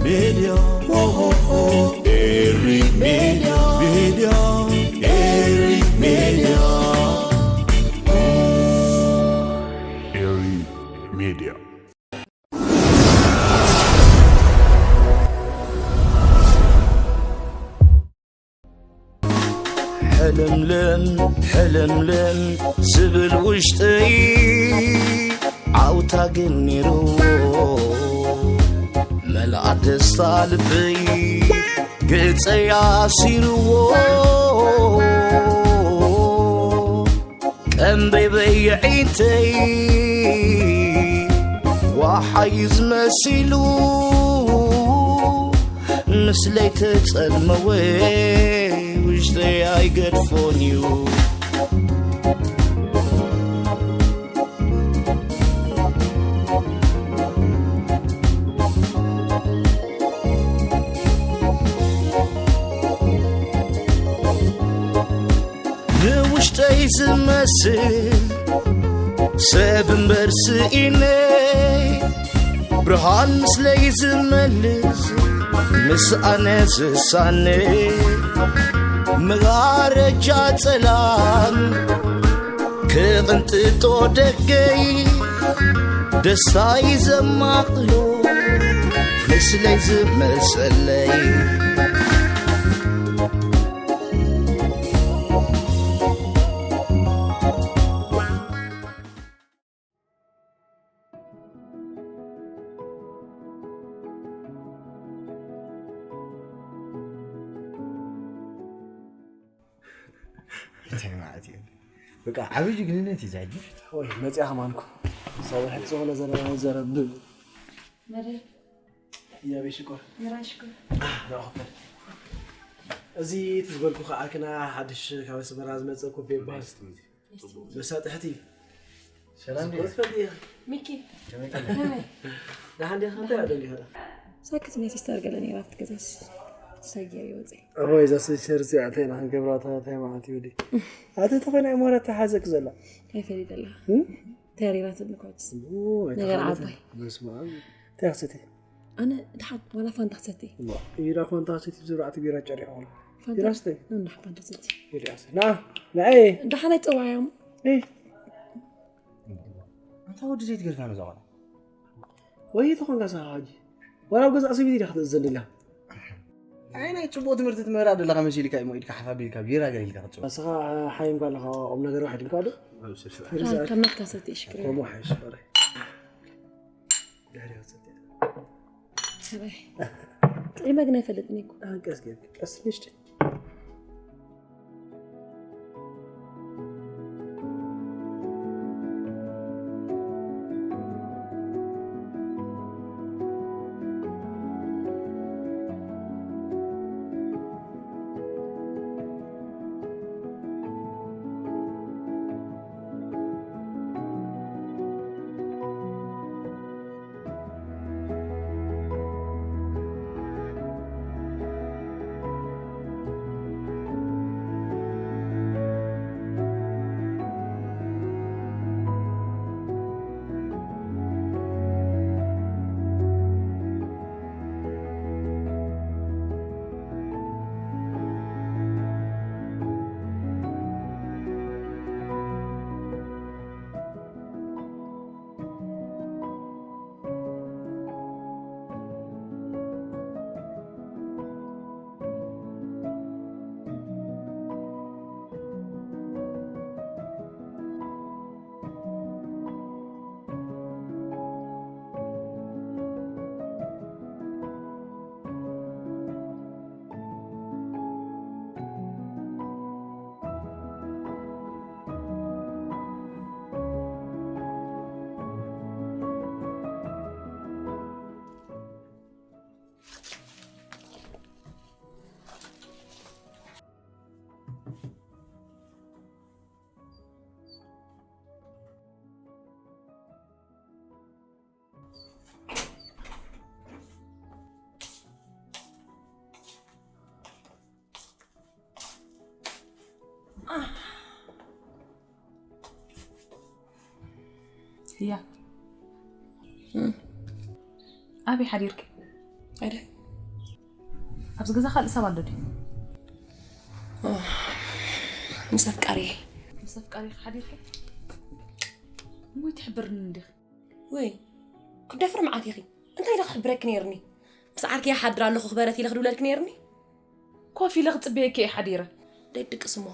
Media, oh, oh, oh. Eri Media, Media, Eri Media. Eri Media. ሕልምልም ሕልምልም ዝብል ውሽጠይ ዓውታ ግን ነይርዎ፣ መልኣ ደስታ ልበይ ገጸይ ኣሲርዎ። ቀንበይ በየዒንተይ ዋሓዩ ዝመሲሉ፣ ምስለይ ተጸልመወ ውሽጠይ ኣይገድፎን እዩ። ንውሽጠይ ዝመስል ሰብ እምበር ስኢነ፣ ብርሃን ምስለይ ዝመልስ ምስ ኣነ ዝሳነ፣ መጋረጃ ጸላም ክቕንጥጦ ደገይ፣ ደስታይ ዘማቕሎ ምስለይ ዝመሰለይ። እንታይ ማለት እዩ? በቃ ዓቢ ጅግንነት እዩ ዛጊ። ወይ መጽያ ከማንኩ። ሰብ ሕቅ ዝኾነ ዘረባ ይዘረብ። መደብ እያቤ ሽኮር። የራይ ሽኮር። ራኸፈል። እዚ ትዝበልኩ ከኣክና ሓድሽ ካብ ኣስመራ ዝመጸ ኮቤ ይበሃል። መሳጥሕቲ። ሰላም ዲኻ? ትፈልጥ ኢኻ? ሚኪ። ከመይ ትፈልጥ? ከመይ? ደሓን ዲኻ? እንታይ ደሊኻ? ሳክት ናይ ሲስተር ገለ ነይራ ኣብቲ ገዛስ። ሳጊር ይወፅእ። እሞ እዛ ሲስተር እዚኣ እንታይ ኢና ክንገብራ? እታ እንታይ ማለት እዩ ወዲ? ኣቲ ተኾይና እሞ ተሓዘክ ዘላ። ኣይፈሊጠላ። እም? ተሪራትኒ እኮ ኣትስ። ኦ፣ ነገር ኣይተኻእለትን። ዓባይ። በስመ ኣብ። እንታይ ክትሰቲ? ኣነ ድሓን ዋላ ፋንታ ክሰቲ። እሞ፣ ኢራ ፋንታ ክሰቲ ብዝብራዕቲ ቢራ ጨሪቑ። ፋንታ? ቢራ ስተይ። ኖ፣ ኖ፣ ፋንታ ክሰቲ። ቢራ ስተይ። ና፣ ንዓይ። ደሓን ኣይፀዋዮም። እይ። ኣንታ ወዲ ዘይትገርፋ ነዛ ቆልዓ። ወይ ተኾንካ ሰኻ ሕጂ። ዋላ ኣብ ገዛ ሰበይቲ ዲኻ ክትእዘን ደላ? ኣይ፣ ናይ ጽቡቕ ትምህርቲ ትምህራ ደለኻ መሲልካ እሞ ኢድካ ሓፍ ኣቢልካ ቢራ ገለ ኢልካ ክትጽውዕ። ንስኻ ሓይምካ ኣለኻ፣ ቁም ነገር ዋሕድ ኢልካ ዶ? ኣብ ስልሲ። ካብ ናትካ ሰቲ ሽክር። ከምኡ ሓይሽ፣ በላይ። ድሕሪ ክትሰቲ። ሰበይ። ጥዒመ ግን ኣይፈልጥን እኮ። ኣንቀስ ጌርክ፣ ቀስ ንሽቲ። እያ። ኣበይ ሓዲርኪ? ኣደ። ኣብዚ ገዛ ካልእ ሰብ ኣሎ ድዩ? ምስ ኣፍቃሪየ። ምስ ኣፍቃሪኺ ሓዲርኪ? እሞ ይትሕብርኒ እንዲኺ። ወይ፣ ክትደፍሪ መዓት ኢኺ። እንታይ ኢለ ክሕብረኪ ነይርኒ? ምስ ዓርከይ ይሓድር ኣለኹ ክበረት ኢለ ክድውለልኪ ነይርኒ? ኮፍ ኢለ ክጽበየኪ እየ ሓዲረ። ደድቅስ እሞ፣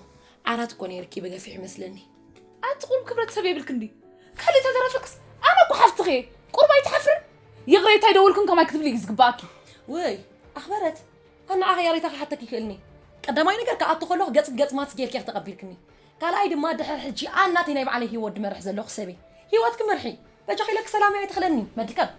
ዓራት እኮ ነይርኪ ብገፊሕ ይመስለኒ። ኣቲ ቁሩብ ክብረት ሰብ የብልክን ድዩ? ካልእ ተተረፈክስ ኣነ እኮ ሓፍትኺ እየ። ቁሩብ ኣይትሓፍርን? ይቕሬታ ኣይደወልኩን ከማይ ክትብሊ እዩ ዝግባኣኪ። ወይ፣ ኣኽበረት፣ ኣነ ንዓኺ ይቕሬታ ክሓተኪ ይኽእልኒ። ቀዳማይ ነገር ክኣቱ ከለኹ ገጽ ገጽ ማትስ ጌርኪ ኢኺ ተቐቢልክኒ። ካልኣይ ድማ ድሕሪ ሕጂ ኣነ ናተይ ናይ ባዕለይ ህይወት ድመርሕ ዘለኹ ሰብ እየ። ህይወትኪ ምርሒ። በጃኺ ኢለኪ ሰላመይ ኣይትኽለኒ፣ መድከም።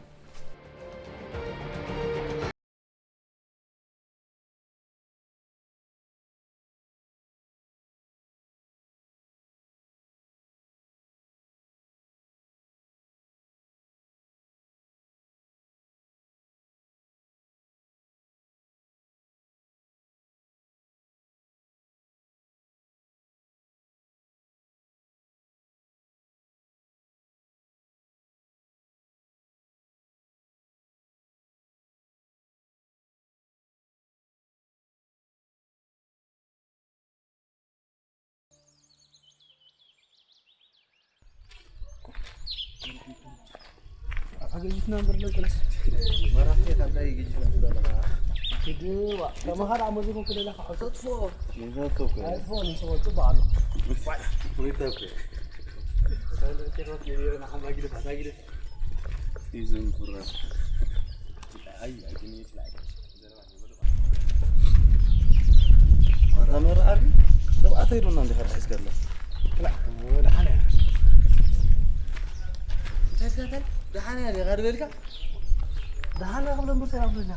ኣታ ገዚፍና እምበር ለቅለስ። መራሕቲ ካብ እንታይ ገዚፍና ትብላለኻ? ክድዋ፣ ተመሃር ኣመዝኩም ክደለኻ ሕቶ። ተጥፎ። ይዘቱ እኮ። ኣይጥፎ፣ ንስኹም ጽቡቕ ኣሎ። ወይ ተጥፎ። ይዘን ኩራ። ኣይ፣ ኣይ፣ ግን ይችላል። ኣታ መርኣሪ ተባዕታይ ዶ እና እንዲህ ሐዳ ሒዝካላ? ላ፣ ደሓን እያ። እንታይ ትብል? ደሓን እያ ዲኻ ድበልካ? ደሓን እያ ክብሎ እምበር ሰላም ብለና።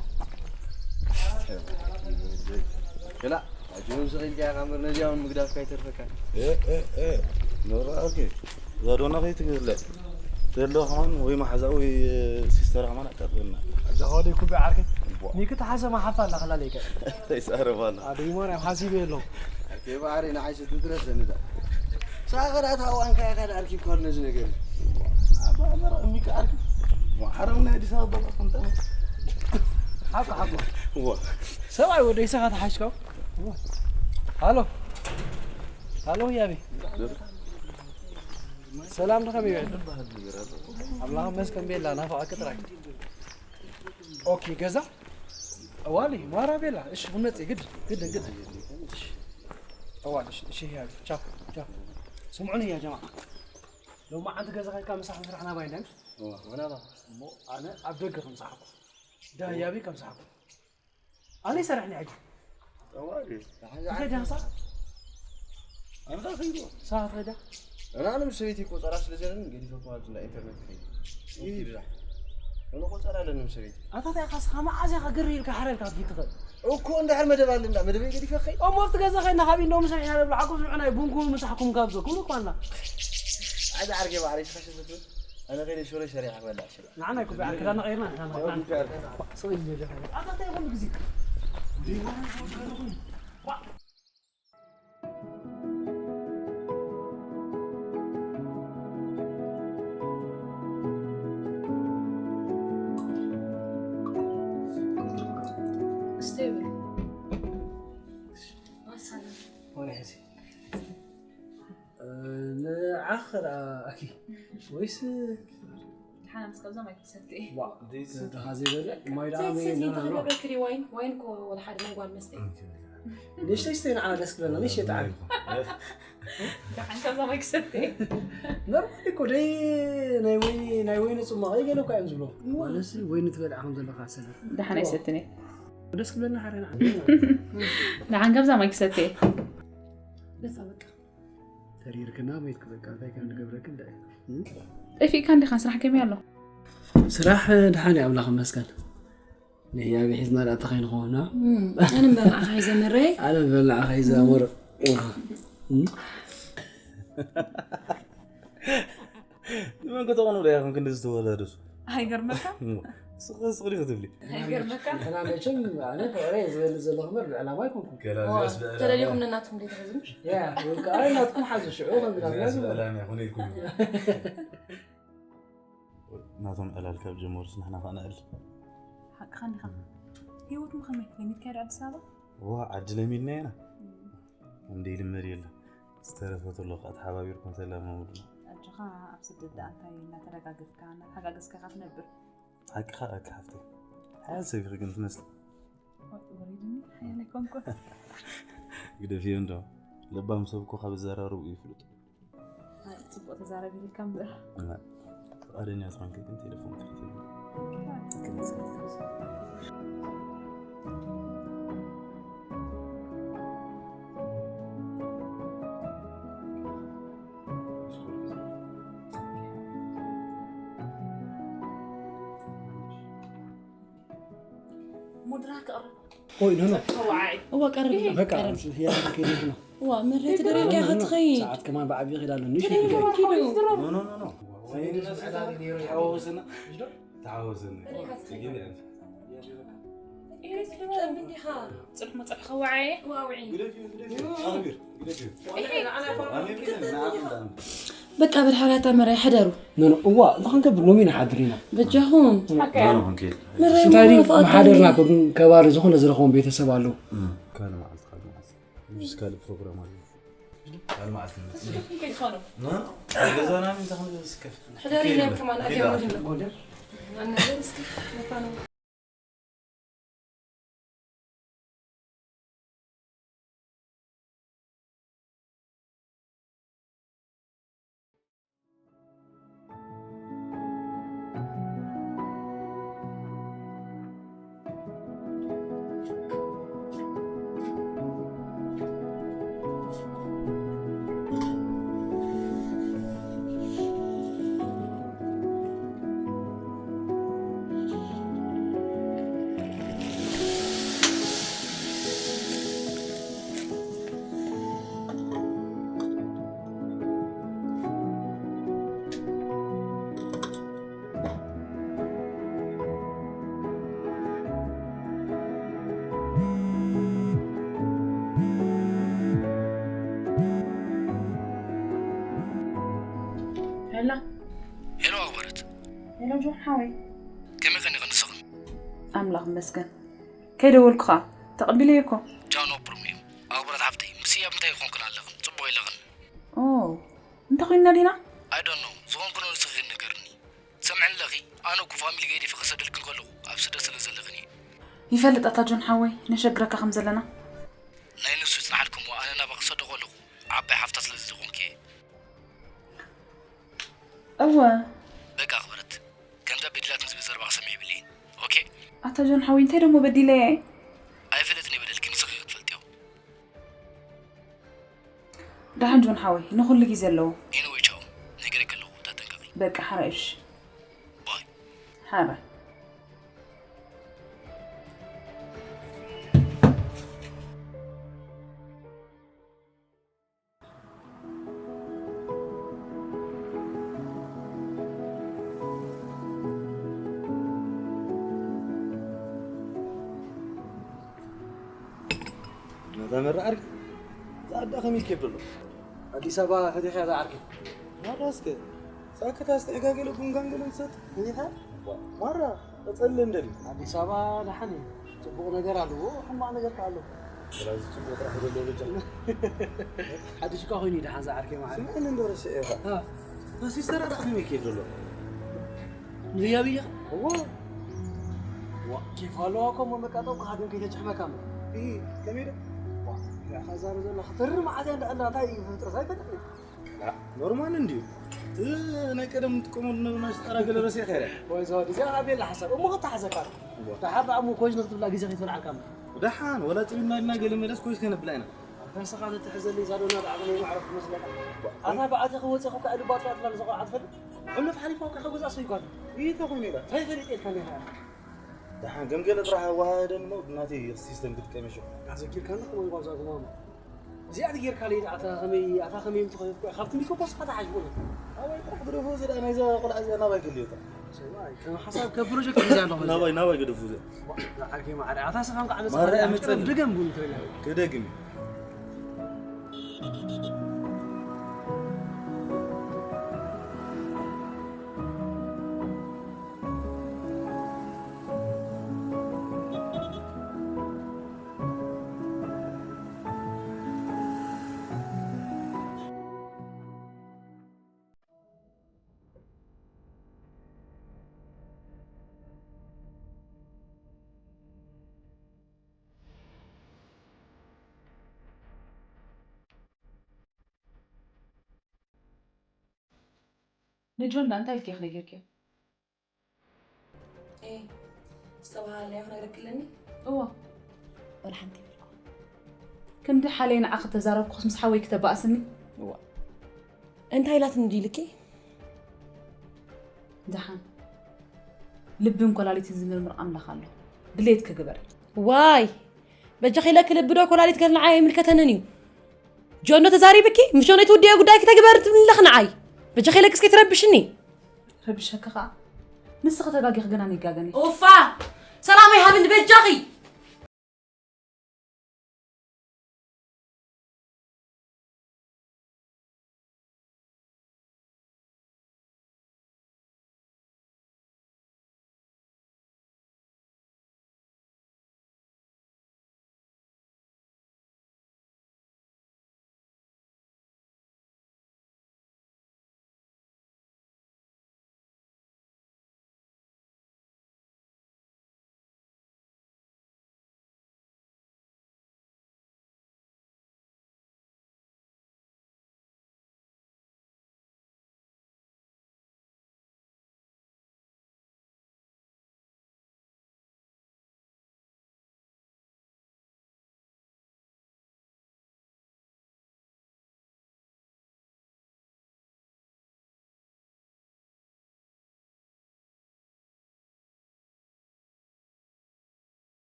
ክላ፣ ኣጆን ስቕ ኢልካ ኢኻ እምበር ነዚኣ እውን ምግዳፍካ ኣይተርፈካን። እ፣ እ፣ እ። መርኣሪ፣ እዛ ዶና ከይትግለ። ዘሎ ከማን ወይ መሓዛ ወይ ሲስተር ከማን ኣቃጥልና። ኣጃኻ ወደይ ኩቢ ዓርከይ። ቧ። ኒክ ተሓሰማ ሓፍታ ኣላ ክላለይከ። ተይዛረብ ኣላ። ኣደይ ማርያም ሓሲበ የለኹ። ኣርከይ ባሕሪ ንዓይ ስትትረፍ ዘንዳ። ሳኸር ኣታ ዋንካ ኢኻ ኣርኪብ ኳል ነዚ ነገር። ኣባ ኣመራ እሚካ ኣርኪብ። ሓረም ናይ ኣዲስ ኣበባ ባባ ከምጠመ። ሓቁ፣ ሓቁ። ዋ። ሰብኣይ ወደይ ሳኻ ተሓሽካ። ሃሎ። ሃሎ ያቤ። ሰላም ዶ ከመይ ይውዕል? ኣምላኽ ይመስገን ቤላ ናፋቐኪ ጥራይ። ኦኬ ገዛ? እዋሊ ማራ ቤላ እሺ ክመጽእ ግድ ግድ ግድ። እሺ። እዋሊ እሺ እሺ ያቤ ቻው ቻው። ስምዑኒ ያ ጀማዓ። ሎማዓንቲ ገዛ ከድካ ምሳሕ ምስራሕ ናባይ እንዳምሽ? እዋ፣ ወላ ባ። እሞ ኣነ ኣብ ደገ ከምሳሕኩ። ዳያቢ ከምሳሕኩ። ኣነ ይሰርሕኒ ሕጂ። ጠዋሪ። እንታይ ደህሳ? ኣንታ ኸይዱ። ሰዓት ኸይዳ? ኣነ፣ ኣነ ምስ ሰበይቲ ቆጸራ ስለ ዘለኒ ገዲፈ እኮ ኣብዚ እንዳ ኢንተርኔት ከይዱ። ይህ። ይብዛሕ። ኣነ ቆጸራ ኣለኒ ምስ ሰበይቲ። ኣታ እንታይ ኢኻ ስኻ መዓዝ ኢኻ ግር ኢልካ ሓረልካ ክትጊ ትኽእል? እኮ እንድሕር መደብ ኣለ እንዳ መደበይ ገዲፈ ኸይድ። እሞ ኣብቲ ገዛ ኸይድና ካብ ኢንዶሚ ሰሪሕና ንብልዓኩም ዝብዑ ናይ ቡንኩ ምሳሕኩም ካብዞ ክብሉ እኳ ኣላ። ኣነ ዓርጌ ባዕለይ ስኻ ሸፈቱ። ኣነ ኸይደ ሽሮይ ሰሪሓ ክበልዕ። ንዓና ይኩ በዓል ክዳን ቀይርና ንሕና ንኸይድ። ስቕ ኢሉ ጀጀ። ኣታ እንታይ ኩሉ ግዜ? ስቴብል። ማሳና። ወረ ሕዚ። እ፣ ንዓኽ ደኣ ኣኪ ወይስ ሓና ምስ ካብዛ ማይ ክሰቲ እየ። ዋ፣ ደይትሰቲ። ደሃ ዘይበለ ማይ ደኣ ዘይትሰቲ መይ-፣ ና፣ ና፣ ና። ተኸብረኪ ድዩ ዋይን? ዋይን እኮ ወላ ሓደ ናይ ጓል መስተ እዩ። ንእሽተይ ስተይ ንዓ ደስ ክብለና፣ ንእሽተይ ጣዕሚ። ደሓን ካብዛ ማይ ክሰቲ እየ። ኖርማል እኮ ደይ ናይ ወይኒ፣ ናይ ወይኒ ጽማቕ ገለ እኮ እዮም ዝብሎ። እዋ። ማለትሲ ወይኒ ትበልዓ ከም ዘለኻ ሰለ። ደሓን ኣይሰትን እየ። ደስ ክብለና ሓደ ንዓ። ደሓን ካብዛ ማይ ክሰቲ እየ። ደፋ በቃ። ተሪርክና መይትክ በቃ እንታይ ከም ንገብረክ እንደ። እም? ጠፊእካ እንዲኻ? ስራሕ ከመይ ኣሎ? ስራሕ ደሓን እዩ ኣምላኽ ይመስገን። ንህያብ ሒዝና ደኣ ተኸይንኾና። እም፣ ኣነ እምበር ንዓኻ ሒዘ መረይ። ኣነ እምበር ንዓኻ ሒዘ መረ-፣ እም? ንመን ከተቕኑ ዶ ኢኹም ክንዲ ዝተወለደሱ? ኣይገርመካ? ስቕ ስቕ ዲኹ ትብሊ? ኣይገርመካ? ንሕና መቸም ኣነ ፍቕረይ እየ ዝገልጽ ዘለኹ እምበር ብዕላማ ኣይኮንኩን። ገላ ዋ፣ እዚኣስ ብዕላማ ተደሊኹም እያ። ነናትኩም ዘይትሕዙ ምሽ? ያ፣ ወይ ከኣ ናትኩም ሓዙ ሽዑ ከም ናትና እዚኣስ ዝብሎ። ብዕላማ ይኹን ኢልኩም። ናቶም ዕላል ካብ ጀመሩስ ንሕና ከኣ ንዕል። ሓቅኻ እንዲኻ። ህይወት ምኸመይ ለሚድካዮ ዶ ኣዲስ ኣበባ? ዋ ዓዲ ለሚድና ኢና። እንደ ይልመድ የለ ዝተረፈት ኣሎ ከዓ ተሓባቢርኩም ተለማመዱና። ኣጆኻ ኣብ ስደት ደኣ እንታይ እናተደጋገፍካ እናተሓጋገዝካ ኢኻ ትነብር። ሓቅኻ ኣካ ሓፍተይ። ሓያል ሰብ ኢኺ ግን ትመስሊ። ወሪድኒ ሓያል ኣይኮንኩን። ግደፍዮ እንዶ ለባም ሰብ እኮ ካብ ዘራርቡ እዩ ፍሉጥ። ኣይ፣ ጽቡቕ ተዛረብ ኢልካ እምበር። እና ፍቓደኛ ዝኾንኪ ግን ቴሌፎን ክፍትልኒ። ሙድራ ክቕርብ። ኦይ፣ ኖ፣ ኖ። ተዋዓይ። እዋ፣ ቀርብ፣ እዋ፣ ቀርብ። እዋ፣ መሬት ደረጃ ክትኸይድ። ሰዓት ከማን ብዓቢ ይኸይድ ኣሎ። ንሽ ይኸይድ። ኖ፣ ኖ፣ ኖ፣ ኖ። ተሓወሰና። ተሓወሰና። ጽንሕ መጸሕ ከዋዓየ። ግደፊ፣ ግደፊ። ኣኽቢር፣ ግደፊ። ኣሜን፣ ግደፊ። ንዓኹም ደኣ። በቃ፣ በድሓርያታ መራይ ሕደሩ። ኖ፣ ኖ፣ እዋ፣ እንታይ ክንገብር ሎሚ ንሓድር ኢና። በጃኹም። ኖ፣ ኖ፣ ክንከይድ። መራይ እንታይ ድዩ ምዃኑ ኣፍቓሪ። መሓደርና እኮ ግን ከባሪ ዝኾነ ዝረኸቦም ቤተሰብ ኣለዉ። እም፣ ካልእ መዓልቲ፣ ካልእ መዓልቲ። ምሽ ካልእ ፕሮግራም ኣሎ። ካልእ መዓልቲ ንመጽእ። ስደትኩም ከይትኾኑ። ኖ፣ ኖ፣ ገዛና ምን ተኽንብል እስከ። ሕደሪ ኢለ ከማን ኣትያ ወዲና። ኣነ እስከ ነፋነው። ሄሎ። ሄሎ ኣኽበረት። ሄሎ ጆን ሓወይ። ከመይ ቀኒኺ ንስኽን? ኣምላኽ ይመስገን። ከይደወልኩኻ ተቐቢለዮ እኮ። ጃኖ ፕሮብሌም። ኣኽብረት ሓፍተይ፣ ምስ ህያብ እንታይ ይኾንክን ኣለኽን? ጽቡቕ የለኽን። ኦ፣ እንታይ ኮይንና ዲና? I don't know። ዝኾንክኖ ንስኺ ንገርኒ። ትሰምዕኒ ኣለኺ? ኣነ እኮ ፋሚሊ ገዲፈ ክሰደልክን ከለኹ ኣብ ስደት ስለ ዘለኽን እየ። ይፈልጥ ኣታ ጆን ሓወይ፣ ነሸግረካ ከም ዘለና። ናይ ንሱ ይጽንሓልኩም እሞ ኣነ ናባኺ ክሰዶ ከለኹ ዓባይ ሓፍታ ስለ ዝኾንኪ እየ። እወ። በቃ ኣኽብረት፣ ከምዛ በዲላትኒ ዝብል ዘረባ ክሰምዕ የብለይን። ኦኬ? ኣታ ጆን ሓወይ፣ እንታይ ደሞ በዲለየ? ኣይፈለጥን እየ በደልኪ፣ ንስኺ ክትፈልጥዮ። ደሓን ጆን ሓወይ፣ ንኹሉ ግዜ ኣለዎ። ኤኒወይ ቻው፣ ነጊረኪ ኣለኹ፣ ተጠንቀቒ። በቃ ሓራይ እሺ። ባይ። ሓራይ። ነታ መራ ዓርኪ፣ እዛ ኣዳ ከመይ ይከብድ ኣሎ? ኣዲስ ኣበባ ፈቲሐ እዛ ዓርኪ። ማራ እስከ፣ ሳክት ኣስትዕጋ ገለ ቡንጋን ገለ ምሰት። ፈቲሐ? ማራ፣ ቀጸል እንደሊ። ኣዲስ ኣበባ ደሓን እዩ። ጽቡቕ ነገር ኣለዎ፣ ሕማቕ ነገር ከኣ ኣለዎ። ስለዚ ጽቡቕ ጥራሕ ዘሎ በጃ። ሓድሽ እኳ ኮይኑ እዩ ደሓን እዛ ዓርከይ ማዕረ። ስምዕኒ እንዶ ረስዐ ኢኻ። አ። እታ ሲስተራ ደኣ ከመይ ይከይድ ዘሎ? ንህያብ ኢኻ? እዎ። ዋ፣ ኬፍ ኣለዋ እኮ እሞ መቃጠው ከሃድም ከይተጭሕመካ እሞ። ኢ፣ ከመይ ዶ? ዋ፣ እዚኣ ኸዛሩ ዘላ ክትርር መዓት እያ እንዳኣላ እንታይ እዩ ፍጥረት ኣይፈልጥን። ኖርማል እንድዩ። እቲ ናይ ቀደም ንጥቀመሉ ዝነበርና ሽጣራ ገለ ረሲዕካ ኢኻ። ወይ ዘወዲ፣ እዚኣ ኣቤላ ሓሳብ እሞ ከተሓዘካ። እዋ። ደሓር ደኣ እሞ ኮይዝ ንክትብላ ግዜ ከይትበልዓካ እሞ። ደሓን፣ ወላ ጽቢብና ኢልና ገለ መለስ ኮይዝ ከነብላ ኢና። ኣታ ንስኻ ተትሕዘለይ እዛ ዶና ደኣ ከመይ ማዕረ ክትመስለካ። ኣታ ብኣቲ ክወጽእ እኮ ልባ ኣጥፊኣትላ ንዛ ቆልዓ ትፈልጥ? ሕሉፍ ሓሊፋ እኮ ካብ ገዛእ ሰይኳት። ይህ ተኾይኑ ኢላ። እንታይ ፈሊጥ ኢልካ እንዲኻ? ደሓን ገምገለ ጥራሕ ኣወሃህደኒ እሞ ብናተይ ሲስተም ክጥቀም እየ ሽዑ። ኣዘኪርካኒ ከማን ጓዛ ጉማማ። እዚኣ ጌርካ ለይ ኣታ ከመይ፣ ኣታ ከመይ ምትኸ-፣ ካብቲ ሚኮ ኮስካ ተሓሽቦ ነው። ኣባይ ጥራሕ ግደፉ፣ እዚ ደኣ ናይዛ ቆልዓ እዚኣ ናባይ ክልዮ ጥራሕ። ሰብኣይ፣ ከም ሓሳብ፣ ከም ፕሮጀክት ሒዛ ኣለኹ። ናባይ፣ ናባይ ግደፉ እዚኣ። ዓርከይ ማዕረ፣ ኣታ ስኻ እንኳዕ መጽኻ ማራ ዓርከይ፣ መጸል። ድገም ቡን ትበላ። ክደግም እዩ። ንጆን ዳ እንታይ ኢልኪ ክነጊርኪ? ኤ ዝተባሃለዮ ክነግረክለኒ እዎ። ወላ ሓንቲ ይበልኩ። ክንዲ ሓለይ ንዓኺ ተዛረብኩስ ምስ ሓወይ ክተባእስኒ? እዋ። እንታይ ኢላትኒ ድዩ ኢልኪ? ደሓን ልብን ኮላሊትን ዝምርምር ኣምላኽ ኣሎ። ድሌትኪ ግበሪ። ዋይ በጃኺ ኢለኪ ልቢ ዶ ኮላሊት ገለ ንዓይ ኣይምልከተንን እዩ። ጆኖ ተዛሪብኪ ምስ ጆኖ ትውድዮ ጉዳይኪ ተግበሪ ትብሊ ኣለኺ ንዓይ። በጃኺ ኢለኪ እስኪ ትረብሽኒ። ረብሸኪ ኸዓ ንስኺ ተጋጊኺ ግና ንጋገኒ። ኡፋ ሰላመይ ሃብኒ በጃኺ።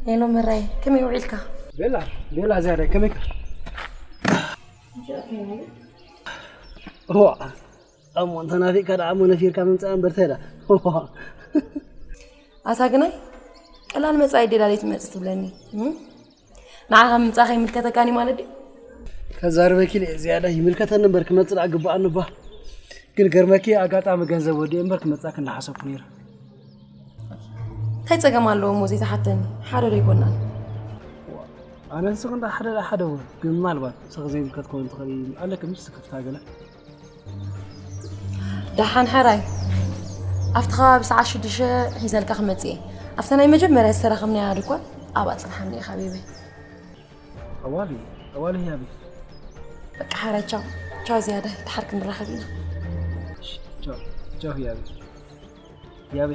ሄሎ መራይ ከመይ ውዒልካ? ቤላ ቤላ ዝያዳይ ከመይካ? እዋ እሞ እንተናፊቅካ ደኣ እሞ ነፊርካ ምምፃእ እምበር ተዳ ኣታ ግናይ ቀላል መፃኢ ደላሊት መፅ ትብለኒ ንዓኻ ምምፃእካ ይምልከተካኒ ማለት ድዩ? ከዛርበኪ ኢለ ዝያዳ ይምልከተኒ እምበር ክመፅእ ደኣ ግበኣኒ እባ ግን ገርመኪ ኣጋጣሚ ገንዘብ ወዲኤ እምበር ክመፃኪ እንዳሓሰብኩ ነይረ እንታይ ፀገም ኣለዎ እሞ ዘይተሓተኒ ሓደ ዶ ኣይኮናን ኣነ ንስኺ እንዳ ሓደ ደኣ ሓደ እውን ግን ምናልባት ንስኺ ዘይምልከት ክኸውን ትኽእል ኣለኪ ምስ ክፍታ ገለ ደሓን ሕራይ ኣብቲ ከባቢ ሰዓት ሽዱሽተ ሒዘልካ ክመፅእ እየ ኣብታ ናይ መጀመርያ ዝተራኸብናያ ድኳን ኣብኣ ፅንሓኒ ኢኻ ቤበይ ኣዋሊ ኣዋሊ ህያቢ በቃ ሓራይ ቻው ቻው ዝያዳ ድሓር ክንራኸብ ኢና ቻው ቻው ህያቢ ህያቢ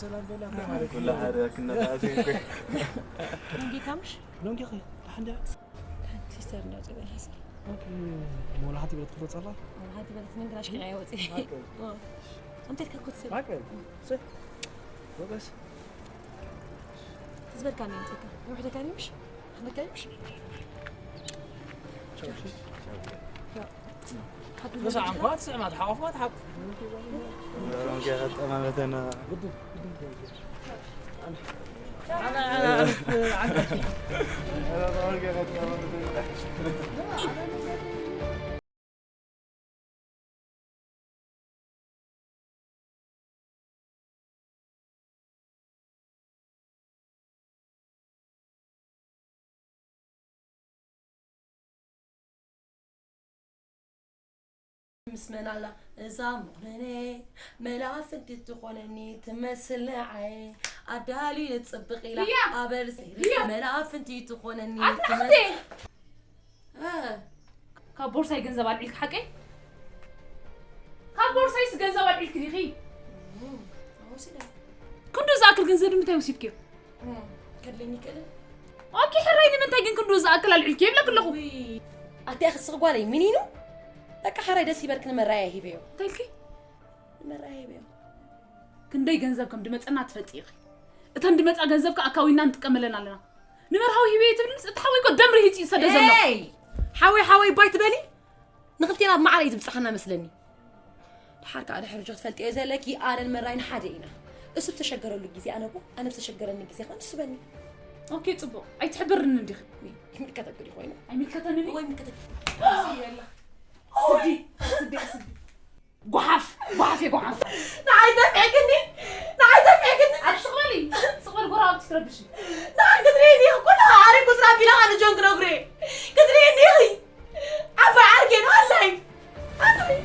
ሰላም ኩላ ሓደ ክነፋት እንኮ ሎንጊ ካምሽ ሎንጊ ኸ ደሓን ድያ ሲስተር እንዳው ጽበ ሐሰ ኦኬ ሞላ ሓንቲ ብለት ክትወጽእ ኣላ ሓንቲ ብለት ምን ግራሽ ከያ ወጽ ኣንተ ከኩት ሰብ ማቀ ስ ወበስ ትዝበልካ ነው ጽካ ወሕደ ካሪምሽ ኣነ ካሪምሽ ተሰዓምኳ ትስዕማ ትሓቆፍኳ ትሓቁ ገጠማመተና ምስ መን ኣላ እዛ ሞነነ መላፍንቲ ትኾነኒ ትመስል ንዓይ ኣዳልዩ ንፅብቕ ኢላ ኣበል መላፍንቲ ትኾነኒ ትመስል ካብ ቦርሳይ ገንዘብ ኣልዒልክ ሓቀይ? ካብ ቦርሳይስ ገንዘብ ኣልዒልክ ዲኺ? ክንዱ ዝኣክል ገንዘብ ንምንታይ ወሲድክዮ? ከድለኒ ይክእል። ኦኬ፣ ሕራይ ንምንታይ ግን ክንዱ ዝኣክል ኣልዒልክዮ ይብለክ ኣለኹ። ኣቲ ኣኽስኽ ጓለይ ሚኒኑ በቃ ሕራይ ደስ ይበልክ ንመራያ ሂበዮ። እንታይ ኢልኪ? ንመራያ ሂበዮ። ክንደይ ገንዘብ ከም ድመፀና ትፈልጢ ኢኺ። እተን ድመፃ ገንዘብ ከኣ ኣካዊና ንጥቀመለን ኣለና። ንመርሃዊ ሂበዮ ትብልስ እቲ ሓወይ እኮ ደም ርሂፅ ይሰደ ዘሎ። ኤይ! ሓወይ ሓወይ ባይ ትበሊ? ንክልቴና ኣብ ማዕረ እዩ ዝብፅሓና መስለኒ። ድሓር ከዓ ድሕሪ ጆ ትፈልጥዮ ዘለኪ ኣነን መራይን ሓደ ኢና። እሱ ብተሸገረሉ ግዜ ኣነ ቦ ኣነ ብተሸገረኒ ግዜ ከዓ ንሱ በኒ። ኦኬ ፅቡቅ ኣይትሕብርኒ እንዲኺ። ይምልከተክ ድዩ ኮይኑ? ኣይምልከተንን እዩ። ወይ ምልከተክ? ስዲ ስዲ ስዲ ጓሓፍ ጓሓፍ እየ ጓሓፍ። ንዓይ ተፍዕክኒ ንዓይ ተፍዕክኒ ኣቲ ስቕበሊ ስቕበል ጎራ ኣብቲ ትረብሽ። ንዓይ ክትርእይኒ ኩሉ ዓሪ ቁፅራ ቢላ ኣነ ጆን ክነግሩ እየ ክትርእይኒ ኢኺ ዓባይ ዓርጌ ንኣላይ ኣላይ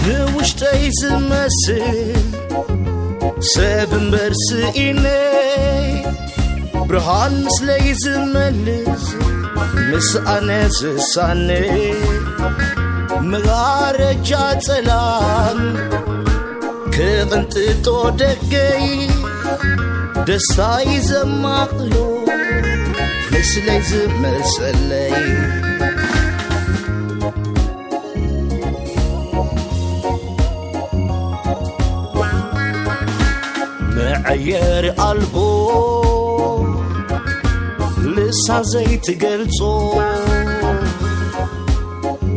ንውሽጠይ ዝመስል ሰብ እምበር ስኢነይ ብርሃን ምስለይ ዝመልስ ምስ ኣነ ዝሳነ መጋረጃ ጸላም ክቕንጥጦ ደገይ ደስታይ ዘማቕሎ ምስለይ ዝመሰለይ መዐየሪ ኣልቦ ልሳን ዘይትገልጾ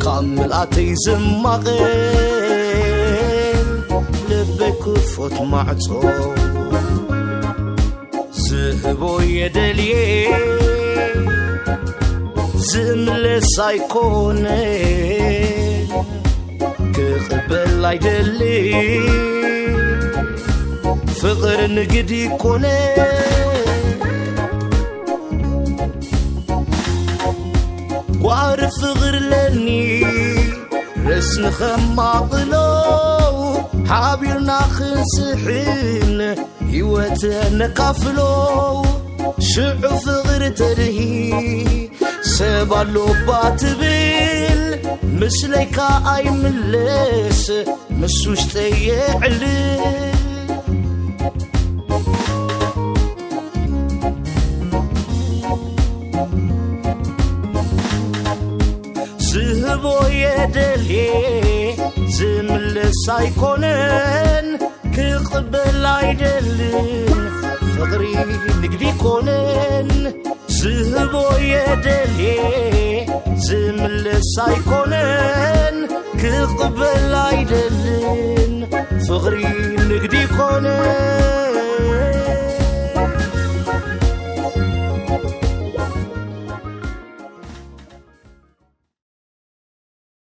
ካብ ምልኣተይ ዝማቐል ልበይ ክፉት ማዕጾ ዝህቦ የደልየ ዝምለስ ኣይኮነ ክቕበል ኣይደሊ ፍቕር ንግዲ ኮነ ጓር ፍቕር ለኒ ርእስ ንኸማቕሎ ሓቢርና ክንስሕን ህይወት ነካፍሎ ሽዑ ፍቕሪ ተድሂ ሰብ ኣሎባ ትብል ምስለይካ ኣይምለስ ምስ ውሽጠይ የዕልል ዝህቦ የደልየ ዝምለስ ኣይኮነን ክቕበል ኣይደልን ፍቕሪ ንግዲ ኮነን ዝህቦ የደልየ ዝምለስ ኣይኮነን ክቕበል ኣይደልን ፍቕሪ ንግዲ ኮነን